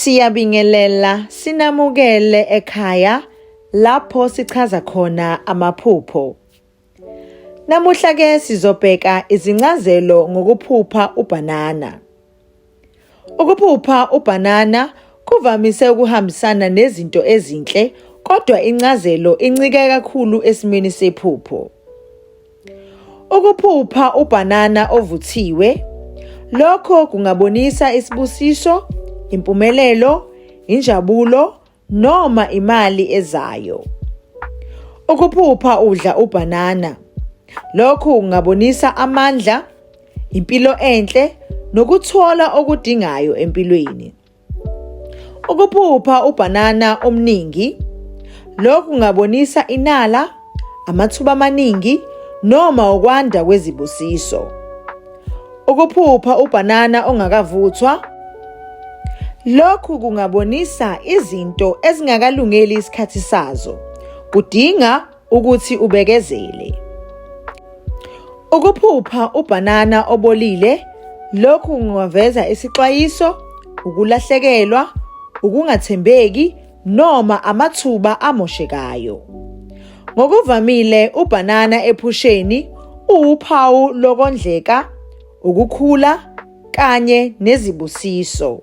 Siyabingelela sinamukele ekhaya lapho sichaza khona amaphupho. Namuhla ke sizobheka izincazelo ngokuphupha ubhanana. Ukuphupha ubhanana kuvamise ukuhambisana nezinto ezinhle kodwa incazelo incike kakhulu esimweni sephupho. Ukuphupha ubhanana ovuthiwe, lokho kungabonisa isibusiso, impumelelo, injabulo noma imali ezayo. Ukuphupha udla ubhanana, lokhu kungabonisa amandla, impilo enhle nokuthola okudingayo empilweni. Ukuphupha ubhanana omningi, lokhu kungabonisa inala, amathuba amaningi noma ukwanda kwezibusiso. Ukuphupha ubhanana ongakavuthwa, lokhu kungabonisa izinto ezingakalungeli isikhathi sazo. Kudinga ukuthi ubekezele. Ukuphupha ubhanana obolile, lokhu kungaveza isixwayiso, ukulahlekelwa, ukungathembeki noma amathuba amoshekayo. Ngokuvamile ubhanana ephusheni uwuphawu lokondleka, ukukhula kanye nezibusiso.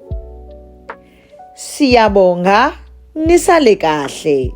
Siyabonga, nisale kahle.